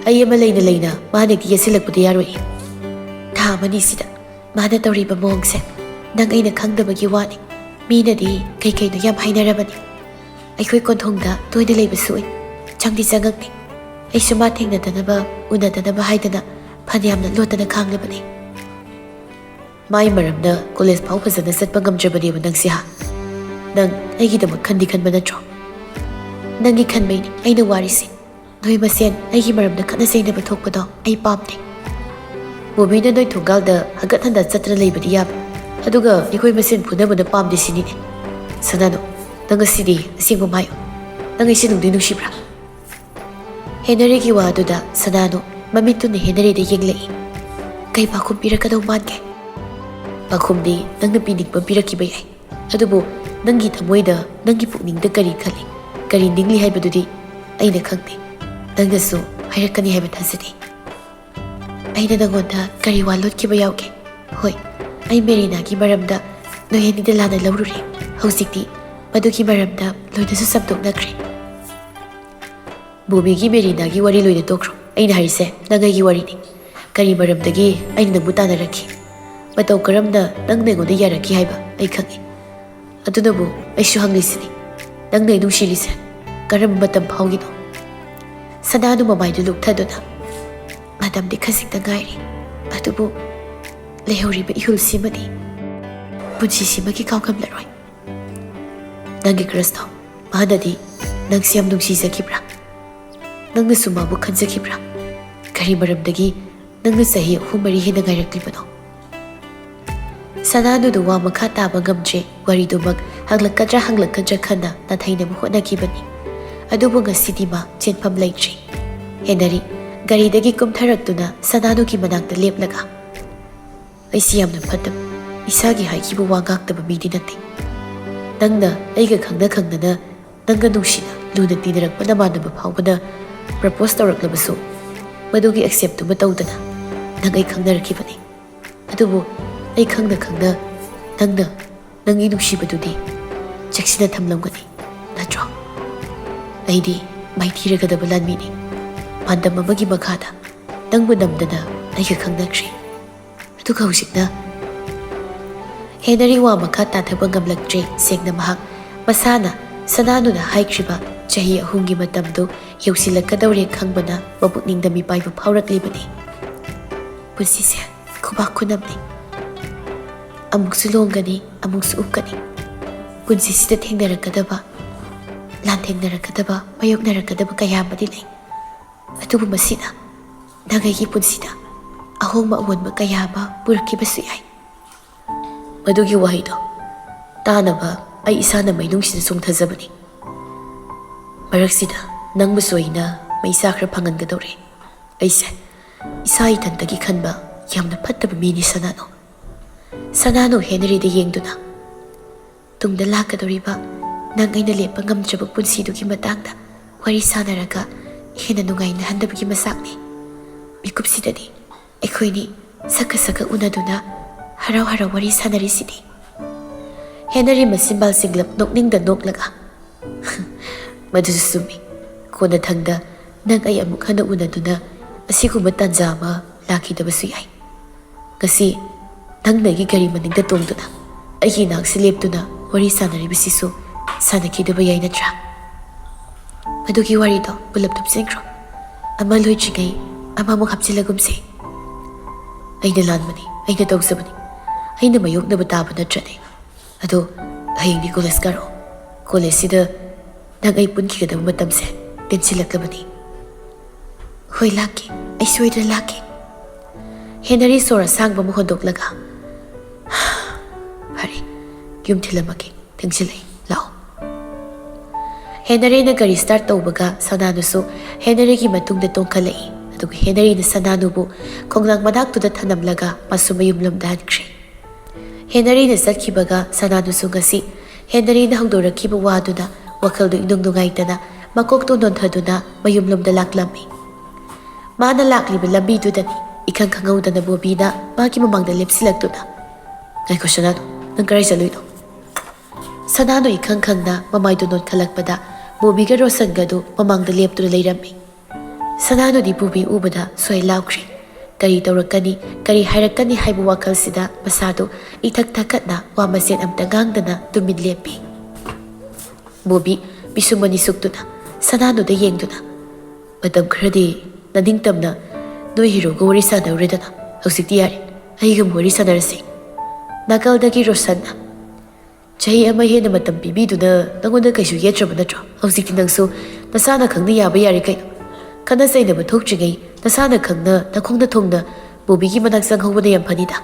ꯑꯩ ꯑꯃ ꯂꯩꯅ ꯂꯩꯅ ꯃꯥꯅ ꯍꯦꯛꯇ ꯌꯦꯠꯁꯤꯜꯂꯛꯄꯗꯤ ꯌꯥꯔꯣꯏ꯫ ꯊꯥ ꯑꯃꯅꯤꯁꯤꯗ ꯃꯥꯅ ꯇꯧꯔꯤꯕ ꯃꯑꯣꯡꯁꯦ ꯅꯪ ꯑꯩꯅ ꯈꯪꯗꯕꯒꯤ ꯋꯥꯅꯤ꯫ ꯃꯤꯅꯗꯤ ꯀꯩ ꯀꯩꯅꯣ ꯌꯥꯝ ꯍꯥꯏꯅꯔꯕꯅꯤ꯫ ꯑꯩꯈꯣꯏ ꯀꯣꯟꯊꯣꯡꯗ ꯇꯣꯏꯅ ꯂꯩꯕꯁꯨ ꯎꯏ꯫ ꯆꯪꯗꯤ ꯆꯪꯉꯛꯇꯦ꯫ ꯑꯩꯁꯨ ꯃꯥ ꯊꯦꯡꯅꯗꯅꯕ, ꯎꯅꯗꯅꯕ ꯍꯥꯏꯗꯅ ꯐꯅꯌꯥꯝꯅ ꯂꯣꯠꯇꯅ ꯈꯥꯡꯂꯕꯅꯤ꯫ ꯃꯥꯏ ꯃꯔꯝꯗ ꯀꯣꯂꯦꯖ ꯐꯥꯎ ꯐꯖꯅ ꯆꯠꯄ ꯉꯝꯗ꯭ꯔꯕꯅꯦꯕ ꯅꯪꯁꯦ, ꯍꯥ? ꯅꯪ ꯑꯩꯒꯤꯗꯃꯛ ꯈꯟꯗꯤ ꯈꯟꯕ ꯅꯠꯇ꯭ꯔꯣ?" "ꯅꯪꯒꯤ ꯈꯟꯕꯩꯅꯤ ꯑꯩꯅ ꯋꯥꯔꯤꯁꯦ꯫ ꯅꯣꯏ ꯃꯁꯦꯟ ꯑꯩꯒꯤ ꯃꯔꯝꯗ ꯈꯠꯅ ꯆꯩꯅꯕ ꯊꯣꯛꯄꯗꯣ ꯑꯩ ꯄꯥꯝꯗꯦ꯫ ꯕꯣꯕꯤꯅ ꯅꯣꯏ ꯊꯣꯡꯒꯥꯜꯗ ꯍꯪꯒꯠ ꯍꯟꯗ ꯆꯠꯇꯅ ꯂꯩꯕꯗꯤ ꯌꯥꯕ, ꯑꯗꯨꯒ ꯑꯩꯈꯣꯏ ꯃꯁꯦꯟ ꯐꯨꯅꯕꯅ ꯄꯥꯝꯗꯦ ꯁꯤꯅꯤꯅꯦ꯫ ꯁꯅꯥꯅꯨ, ꯅꯪ ꯉꯁꯤꯗꯤ ꯑꯁꯦꯡꯕ ꯍꯥꯏꯌꯨ꯫ ꯅꯪ ꯑꯩꯁꯦ ꯅꯨꯡꯗꯤ ꯅꯨꯡꯁꯤꯕ꯭ꯔꯥ?" ꯍꯦꯅꯔꯤꯒꯤ ꯋꯥ ꯑꯗꯨꯗ ꯁꯅꯥꯅꯨ ꯃꯃꯤꯠꯇꯨꯅ ꯍꯦꯅꯔꯤꯗ ꯌꯦꯡꯂꯛꯏ꯫ "ꯀꯩ ꯄꯥꯎꯈꯨꯝ ꯄꯤꯔꯛꯀꯗꯧ ꯃꯥꯟꯒꯦ?" "ꯄꯥꯎꯈꯨꯝꯗꯤ ꯅꯪꯅ ꯄꯤꯅꯤꯡꯕ ꯄꯤꯔꯛꯈꯤꯕ ꯌꯥꯏ, ꯑꯗꯨꯕꯨ ꯅꯪꯒꯤ ꯊꯃꯣꯏꯗ, ꯅꯪꯒꯤ ꯄꯨꯛꯅꯤꯡꯗ ꯀꯔꯤ ꯈꯜꯂꯤ, ꯀꯔꯤ ꯅꯤꯡꯂꯤ ꯍꯥꯏꯕꯗꯨꯗꯤ ꯑꯩꯅ ꯈꯪꯗꯦ꯫ ꯅꯪꯅꯁꯨ ꯍꯥꯏꯔꯛꯀꯅꯤ ꯍꯥꯏꯕ ꯊꯥꯖꯗꯦ꯫ ꯑꯩꯅ ꯅꯪꯉꯣꯟꯗ ꯀꯔꯤ ꯋꯥ ꯂꯣꯠꯈꯤꯕ ꯌꯥꯎꯒꯦ? ꯍꯣꯏ, ꯑꯩ ꯃꯦꯔꯤꯅꯥꯒꯤ ꯃꯔꯝꯗ ꯅꯣꯏ ꯑꯅꯤꯗ ꯂꯥꯟꯅ ꯂꯧꯔꯨꯔꯦ꯫ ꯍꯧꯖꯤꯛꯇꯤ ꯃꯗꯨꯒꯤ ꯃꯔꯝꯗ ꯂꯣꯏꯅꯁꯨ ꯁꯟꯗꯣꯛꯅꯈ꯭ꯔꯦ꯫" "ꯕꯣꯕꯤꯒꯤ ꯃꯦꯔꯤꯅꯥꯒꯤ ꯋꯥꯔꯤ ꯂꯣꯏꯅ ꯇꯣꯛꯈ꯭ꯔꯣ꯫ ꯑꯩꯅ ꯍꯥꯏꯔꯤꯁꯦ ꯅꯪ ꯑꯩꯒꯤ ꯋꯥꯔꯤꯅꯤ꯫ ꯀꯔꯤ ꯃꯔꯝꯗꯒꯤ ꯑꯩꯅ ꯅꯪꯕꯨ ꯇꯥꯟꯅꯔꯛꯈꯤ? ꯃꯇꯧ ꯀꯔꯝꯅ ꯅꯪꯅ ꯑꯩꯉꯣꯟꯗ ꯌꯥꯔꯛꯈꯤ ꯍꯥꯏꯕ ꯑꯩ ꯈꯪꯏ꯫ ꯑꯗꯨꯅꯕꯨ ꯑꯩꯁꯨ ꯍꯪꯂꯤꯁꯤꯅꯤ, ꯅꯪꯅ ꯑꯩ ꯅꯨꯡꯁꯤꯔꯤꯁꯦ ꯀꯔꯝꯕ ꯃꯇꯝ ꯐꯥꯎꯒꯤꯅꯣ?" ꯁꯅꯥꯅꯨ ꯃꯃꯥꯏꯗꯨ ꯂꯨꯞꯊꯗꯨꯅ, "ꯃꯇꯝꯗꯤ ꯈꯖꯤꯛꯇ ꯉꯥꯏꯔꯤ, ꯑꯗꯨꯕꯨ ꯂꯩꯍꯧꯔꯤꯕ ꯏꯍꯨꯜꯁꯤꯃꯗꯤ ꯄꯨꯟꯁꯤꯁꯤꯃꯒꯤ ꯀꯥꯎꯉꯝꯂꯔꯣꯏ꯫ ꯅꯪꯒꯤ ꯀ꯭ꯔꯁꯇꯣ, ꯃꯥꯅꯗꯤ ꯅꯪꯁꯦ ꯌꯥꯝ ꯅꯨꯡꯁꯤꯖꯈꯤꯕ꯭ꯔꯥ? ꯅꯪꯅꯁꯨ ꯃꯥꯕꯨ ꯈꯟꯖꯈꯤꯕ꯭ꯔꯥ? ꯀꯔꯤ ꯃꯔꯝꯗꯒꯤ ꯅꯪꯅ ꯆꯍꯤ ꯑꯍꯨꯝ ꯃꯔꯤ ꯍꯦꯟꯅ ꯉꯥꯏꯔꯛꯂꯤꯕꯅꯣ?" ꯁꯅꯥꯅꯨꯗꯨ ꯋꯥ ꯃꯈꯥ ꯇꯥꯕ ꯉꯝꯗ꯭ꯔꯦ꯫ ꯋꯥꯔꯤꯗꯨꯃꯛ ꯍꯪꯂꯛꯀꯗ꯭ꯔꯥ ꯍꯪꯂꯛꯀꯗ꯭ꯔꯥ ꯈꯟꯅ ꯅꯥꯊꯩꯅꯕ ꯍꯣꯠꯅꯈꯤꯕꯅꯤ꯫ ꯑꯗꯨꯕꯨ ꯉꯁꯤꯗꯤ ꯃꯥ ꯆꯦꯟꯐꯝ ꯂꯩꯇ꯭ꯔꯤ꯫ ꯍꯦꯅꯔꯤ ꯒꯥꯔꯤꯗꯒꯤ ꯀꯨꯝꯊꯔꯛꯇꯨꯅ ꯁꯅꯥꯅꯨꯒꯤ ꯃꯅꯥꯛꯇ ꯂꯦꯞꯂꯒ, "ꯑꯩꯁꯤ ꯌꯥꯝꯅ ꯐꯠꯇꯕ, ꯏꯁꯥꯒꯤ ꯍꯥꯏꯈꯤꯕ ꯋꯥ ꯉꯥꯛꯇꯕ ꯃꯤꯗꯤ ꯅꯠꯇꯦ꯫ ꯅꯪꯅ ꯑꯩꯒ ꯈꯪꯅ ꯈꯪꯅꯅ ꯅꯪꯒ ꯅꯨꯡꯁꯤꯅ ꯂꯨꯅ ꯇꯤꯟꯅꯔꯛꯄ ꯅꯃꯥꯟꯅꯕ ꯐꯥꯎꯕꯅ ꯄ꯭ꯔꯄꯣꯁ ꯇꯧꯔꯛꯂꯕꯁꯨ, ꯃꯗꯨꯒꯤ ꯑꯦꯛꯁꯦꯞꯇꯨꯃ ꯇꯧꯗꯅ ꯅꯪ ꯑꯩ ꯈꯪꯅꯔꯛꯈꯤꯕꯅꯤ꯫ ꯑꯗꯨꯕꯨ ꯑꯩ ꯈꯪꯅ ꯈꯪꯅ ꯅꯪꯅ ꯅꯪꯒꯤ ꯅꯨꯡꯁꯤꯕꯗꯨꯗꯤ ꯆꯦꯛꯁꯤꯟꯅ ꯊꯝꯂꯝꯒꯅꯤ, ꯅꯠꯇ꯭ꯔꯣ? ꯑꯩꯗꯤ ꯃꯥꯏꯊꯤꯔꯒꯗꯕ ꯂꯥꯟꯃꯤꯅꯤ꯫ ꯄꯥꯟꯗꯝ ꯑꯃꯒꯤ ꯃꯈꯥꯗ ꯅꯪꯕꯨ ꯅꯝꯗꯅ ꯑꯩꯒ ꯈꯪꯅꯈ꯭ꯔꯦ꯫ ꯑꯗꯨꯒ ꯍꯧꯖꯤꯛꯅ ꯍꯦꯅꯔꯤ ꯋꯥ ꯃꯈꯥ ꯇꯥꯊꯕ ꯉꯝꯂꯛꯇ꯭ꯔꯦ꯫ ꯁꯦꯡꯅ ꯃꯍꯥꯛ ꯃꯁꯥꯅ ꯁꯅꯥꯅꯨꯅ ꯍꯥꯏꯈ꯭ꯔꯤꯕ ꯆꯍꯤ ꯑꯍꯨꯝꯒꯤ ꯃꯇꯝꯗꯨ ꯌꯧꯁꯤꯜꯂꯛꯀꯗꯧꯔꯦ ꯈꯪꯕꯅ ꯃꯄꯨꯛꯅꯤꯡꯗ ꯃꯤꯄꯥꯏꯕ ꯐꯥꯎꯔꯛꯂꯤꯕꯅꯤ꯫ ꯄꯨꯟꯁꯤꯁꯦ ꯈꯨꯕꯥꯛ ꯈꯨꯅꯝꯅꯤ꯫ ꯑꯃꯨꯛꯁꯨ ꯂꯣꯡꯒꯅꯤ, ꯑꯃꯨꯛꯁꯨ ꯎꯞꯀꯅꯤ꯫ ꯄꯨꯟꯁꯤꯁꯤꯗ ꯊꯦꯡꯅꯔꯛꯀꯗꯕ, ꯂꯥꯟꯊꯦꯡꯅꯔꯛꯀꯗꯕ, ꯃꯥꯌꯣꯛꯅꯔꯛꯀꯗꯕ ꯀꯌꯥ ꯑꯃꯗꯤ ꯂꯩ꯫ ꯑꯗꯨꯕꯨ ꯃꯁꯤꯅ ꯅꯪ ꯑꯩꯒꯤ ꯄꯨꯟꯁꯤꯗ ꯑꯍꯣꯡꯕ ꯑꯑꯣꯟꯕ ꯀꯌꯥ ꯑꯃ ꯄꯨꯔꯛꯈꯤꯕꯁꯨ ꯌꯥꯏ꯫ ꯃꯗꯨꯒꯤ ꯋꯥꯍꯩꯗꯣ ꯇꯥꯅꯕ ꯑꯩ ꯏꯁꯥꯅ ꯃꯩꯅꯨꯡꯁꯤꯗ ꯆꯣꯡꯊꯖꯕꯅꯤ꯫ ꯃꯔꯛꯁꯤꯗ ꯅꯪꯕꯨꯁꯨ ꯑꯩꯅ ꯃꯩꯁꯥ ꯈꯔ ꯐꯪꯍꯟꯒꯗꯧꯔꯦ꯫ ꯑꯩꯁꯦ ꯏꯁꯥ ꯏꯊꯟꯇꯒꯤ ꯈꯟꯕ ꯌꯥꯝꯅ ꯐꯠꯇꯕ ꯃꯤꯅꯤ, ꯁꯅꯥꯅꯨ꯫ ꯁꯅꯥꯅꯨ ꯍꯦꯅꯔꯤꯗ ꯌꯦꯡꯗꯨꯅ, ꯇꯨꯡꯗ ꯂꯥꯛꯀꯗꯧꯔꯤꯕ ꯅꯪ ꯑꯩꯅ ꯂꯦꯞꯄ ꯉꯝꯗ꯭ꯔꯕ ꯄꯨꯟꯁꯤꯗꯨꯒꯤ ꯃꯇꯥꯡꯗ ꯋꯥꯔꯤ ꯁꯥꯟꯅꯔꯒ ꯍꯦꯟꯅ ꯅꯨꯡꯉꯥꯏꯅꯍꯟꯗꯕꯒꯤ ꯃꯆꯥꯛꯅꯤ꯫ ꯃꯤꯀꯨꯞꯁꯤꯗꯅꯤ ꯑꯩꯈꯣꯏꯅꯤ ꯁꯛꯀ ꯁꯛꯀ ꯎꯅꯗꯨꯅ ꯍꯔꯥꯎ ꯍꯔꯥꯎ ꯋꯥꯔꯤ ꯁꯥꯟꯅꯔꯤꯁꯤꯗꯤ꯫ ꯍꯦꯅꯔꯤ ꯃꯆꯤꯟꯕꯥꯜ ꯆꯤꯡꯂꯞ ꯅꯣꯛꯅꯤꯡꯗ ꯅꯣꯛꯂꯒ, "ꯃꯗꯨꯁꯨ ꯆꯨꯝꯃꯤ꯫ ꯀꯣꯟꯅꯊꯪꯗ ꯅꯪ ꯑꯩ ꯑꯃꯨꯛ ꯍꯟꯅ ꯎꯅꯗꯨꯅ ꯑꯁꯤꯒꯨꯝꯕ ꯇꯥꯟꯖꯥ ꯑꯃ ꯂꯥꯛꯈꯤꯗꯕꯁꯨ ꯌꯥꯏ꯫ ꯉꯁꯤ ꯅꯪꯅ ꯑꯩꯒꯤ ꯒꯥꯔꯤ ꯃꯅꯤꯡꯗ ꯇꯣꯡꯗꯨꯅ ꯑꯩꯒꯤ ꯏꯅꯥꯛꯁꯤ ꯂꯦꯞꯇꯨꯅ ꯋꯥꯔꯤ ꯁꯥꯟꯅꯔꯤꯕꯁꯤꯁꯨ ꯁꯥꯟꯅꯈꯤꯗꯕ ꯌꯥꯏ, ꯅꯠꯇ꯭ꯔꯥ?" ꯃꯗꯨꯒꯤ ꯋꯥꯔꯤꯗꯣ ꯄꯨꯂꯞ ꯊꯨꯞꯆꯤꯟꯈ꯭ꯔꯣ꯫ ꯑꯃ ꯂꯣꯏꯗ꯭ꯔꯤꯉꯩ ꯑꯃꯃꯨꯛ ꯍꯥꯞꯆꯤꯜꯂꯒꯨꯝꯁꯦ꯫ ꯑꯩꯅ ꯂꯥꯟꯕꯅꯤ, ꯑꯩꯅ ꯇꯧꯖꯕꯅꯤ꯫ ꯑꯩꯅ ꯃꯥꯌꯣꯛꯅꯕ ꯇꯥꯕ ꯅꯠꯇ꯭ꯔꯅꯦ? ꯑꯗꯣ ꯍꯌꯦꯡꯗꯤ ꯀꯣꯂꯦꯖ ꯀꯥꯔꯛꯑꯣ꯫ ꯀꯣꯂꯦꯖꯁꯤꯗ ꯅꯪ ꯑꯩ ꯄꯨꯟꯈꯤꯒꯗꯕ ꯃꯇꯝꯁꯦ ꯇꯦꯟꯁꯤꯜꯂꯛꯂꯕꯅꯤ꯫ ꯍꯣꯏ, ꯂꯥꯛꯀꯦ꯫ ꯑꯩ ꯁꯣꯏꯗꯅ ꯂꯥꯛꯀꯦ꯫ ꯍꯦꯅꯔꯤ ꯁꯣꯔ ꯑꯁꯥꯡꯕ ꯑꯃ ꯍꯣꯟꯗꯣꯛꯂꯒ, "ꯐꯔꯦ, ꯌꯨꯝ ꯊꯤꯜꯂꯝꯃꯒꯦ꯫ ꯊꯦꯡꯖꯤꯜꯂꯛꯑꯦ꯫ ꯂꯥꯛꯑꯣ꯫" ꯍꯦꯅꯔꯤꯅ ꯒꯥꯔꯤ ꯁ꯭ꯇꯥꯔꯠ ꯇꯧꯕꯒ ꯁꯅꯥꯅꯨꯁꯨ ꯍꯦꯅꯔꯤꯒꯤ ꯃꯇꯨꯡꯗ ꯇꯣꯡꯈꯠꯂꯛꯏ꯫ ꯑꯗꯨꯒ ꯍꯦꯅꯔꯤꯅ ꯁꯅꯥꯅꯨꯕꯨ ꯈꯣꯡꯅꯥꯡ ꯃꯅꯥꯛꯇꯨꯗ ꯊꯅꯝꯂꯒ ꯃꯥꯁꯨ ꯃꯌꯨꯝꯂꯣꯝꯗ ꯍꯟꯈ꯭ꯔꯦ꯫ ꯍꯦꯅꯔꯤꯅ ꯆꯠꯈꯤꯕꯒ ꯁꯅꯥꯅꯨꯁꯨ ꯉꯁꯤ ꯍꯦꯅꯔꯤꯅ ꯍꯧꯗꯣꯔꯛꯈꯤꯕ ꯋꯥꯗꯨꯅ ꯋꯥꯈꯜꯗꯨ ꯏꯅꯨꯡ ꯅꯨꯡꯉꯥꯏꯇꯅ ꯃꯀꯣꯛꯇꯨ ꯅꯣꯟꯊꯗꯨꯅ ꯃꯌꯨꯝꯂꯣꯝꯗ ꯂꯥꯛꯂꯝꯃꯤ꯫ ꯃꯥꯅ ꯂꯥꯛꯂꯤꯕ ꯂꯝꯕꯤꯗꯨꯗꯅꯤ ꯏꯈꯪ ꯈꯪꯍꯧꯗꯅ ꯕꯣꯕꯤꯅ ꯃꯥꯒꯤ ꯃꯃꯥꯡꯗ ꯂꯦꯞꯁꯤꯜꯂꯛꯇꯨꯅ, "ꯉꯥꯏꯈꯣ ꯁꯅꯥꯗꯣ, ꯅꯪ ꯀꯔꯥꯏ ꯆꯠꯂꯨꯏꯅꯣ?" ꯁꯅꯥꯗꯣ ꯏꯈꯪ ꯈꯪꯅ ꯃꯃꯥꯏꯗꯨ ꯅꯣꯟꯈꯠꯂꯛꯄꯗ ꯕꯣꯕꯤꯒ ꯔꯣꯁꯟꯒꯗꯨ ꯃꯃꯥꯡꯗ ꯂꯦꯞꯇꯨꯅ ꯂꯩꯔꯝꯃꯤ꯫ ꯁꯅꯥꯗꯨꯗꯤ ꯕꯣꯕꯤ ꯎꯕꯗ ꯁ꯭ꯋꯥꯏ ꯂꯥꯎꯈ꯭ꯔꯦ꯫ ꯀꯔꯤ ꯇꯧꯔꯛꯀꯅꯤ, ꯀꯔꯤ ꯍꯥꯏꯔꯛꯀꯅꯤ ꯍꯥꯏꯕ ꯋꯥꯈꯜꯁꯤꯗ ꯃꯁꯥꯗꯨ ꯏꯊꯛ ꯊꯛꯀꯠꯅ ꯋꯥ ꯃꯆꯦꯠ ꯑꯃꯇ ꯉꯥꯡꯗꯅ ꯇꯨꯃꯤꯟ ꯂꯦꯞꯄꯤ꯫ ꯕꯣꯕꯤ ꯄꯤꯁꯨꯝ ꯑꯅꯤ ꯁꯨꯛꯇꯨꯅ ꯁꯅꯥꯗꯨꯗ ꯌꯦꯡꯗꯨꯅ, "ꯃꯇꯝ ꯈꯔꯗꯤ ꯅꯅꯤꯡꯇꯝꯅ ꯅꯣꯏ ꯍꯤꯔꯣꯒ ꯋꯥꯔꯤ ꯁꯥꯟꯅꯔꯨꯔꯦꯗꯅ꯫ ꯍꯧꯖꯤꯛꯇꯤ ꯌꯥꯔꯦ, ꯑꯩꯒ ꯑꯃꯨꯛ ꯋꯥꯔꯤ ꯁꯥꯟꯅꯔꯁꯤ꯫" ꯅꯥꯀꯜꯗꯒꯤ ꯔꯣꯁꯟꯅ, "ꯆꯍꯤ ꯑꯃ ꯍꯦꯟꯅ ꯃꯇꯝ ꯄꯤꯕꯤꯗꯨꯅ ꯅꯪꯉꯣꯟꯗ ꯀꯩꯁꯨ ꯌꯦꯠꯇ꯭ꯔꯕ ꯅꯠꯇ꯭ꯔꯣ? ꯍꯧꯖꯤꯛꯇꯤ ꯅꯪꯁꯨ ꯅꯁꯥꯅ ꯈꯪꯅ ꯌꯥꯕ ꯌꯥꯔꯦ ꯀꯩꯅꯣ꯫ ꯈꯠꯅ ꯆꯩꯅꯕ ꯊꯣꯛꯇ꯭ꯔꯤꯉꯩ ꯅꯁꯥꯅ ꯈꯪꯅ ꯅꯈꯣꯡꯗ ꯊꯣꯡꯅ ꯕꯣꯕꯤꯒꯤ ꯃꯅꯥꯛ ꯆꯪꯍꯧꯕꯅ ꯌꯥꯝ ꯐꯅꯤꯗ꯫"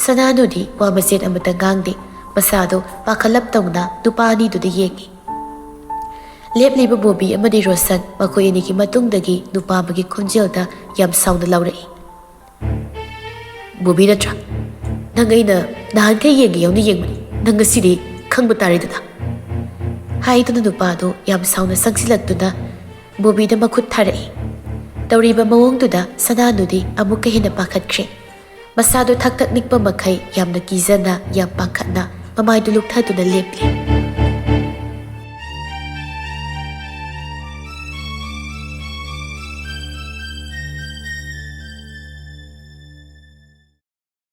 ꯁꯅꯥꯅꯨꯗꯤ ꯋꯥ ꯃꯆꯦꯠ ꯑꯃꯇ ꯉꯥꯡꯗꯦ꯫ ꯃꯁꯥꯗꯣ ꯄꯥꯈꯠꯂꯞ ꯇꯧꯅ ꯅꯨꯄꯥ ꯑꯅꯤꯗꯨꯗ ꯌꯦꯡꯉꯤ꯫ ꯂꯦꯞꯂꯤꯕ ꯕꯣꯕꯤ ꯑꯃꯗꯤ ꯔꯣꯁꯟ, ꯃꯈꯣꯏ ꯑꯅꯤꯒꯤ ꯃꯇꯨꯡꯗꯒꯤ ꯅꯨꯄꯥ ꯑꯃꯒꯤ ꯈꯣꯟꯖꯦꯜꯗ ꯌꯥꯝ ꯁꯥꯎꯅ ꯂꯥꯎꯔꯛꯏ, "ꯕꯣꯕꯤ ꯅꯠꯇ꯭ꯔꯥ? ꯅꯪ ꯑꯩꯅ ꯅꯍꯥꯟꯈꯩ ꯌꯦꯡꯒꯦ ꯌꯥꯎꯅ ꯌꯦꯡꯕꯅꯤ, ꯅꯪ ꯉꯁꯤꯗꯤ ꯈꯪꯕ ꯇꯥꯔꯦꯗꯅ꯫" ꯍꯥꯏꯗꯨꯅ ꯅꯨꯄꯥꯗꯨ ꯌꯥꯝ ꯁꯥꯎꯅ ꯆꯪꯁꯤꯜꯂꯛꯇꯨꯅ ꯕꯣꯕꯤꯗ ꯃꯈꯨꯠ ꯊꯥꯔꯛꯏ꯫ ꯇꯧꯔꯤꯕ ꯃꯑꯣꯡꯗꯨꯗ ꯁꯅꯥꯅꯨꯗꯤ ꯑꯃꯨꯛꯀ ꯍꯦꯟꯅ ꯄꯥꯈꯠꯈ꯭ꯔꯦ꯫ ꯃꯁꯥꯗꯨ ꯊꯛ ꯊꯛ ꯅꯤꯛꯄ ꯃꯈꯩ ꯌꯥꯝꯅ ꯀꯤꯖꯅ, ꯌꯥꯝ ꯄꯥꯈꯠꯅ ꯃꯃꯥꯏꯗꯨ ꯂꯨꯛꯊꯗꯨꯅ ꯂꯦꯞꯂꯤ꯫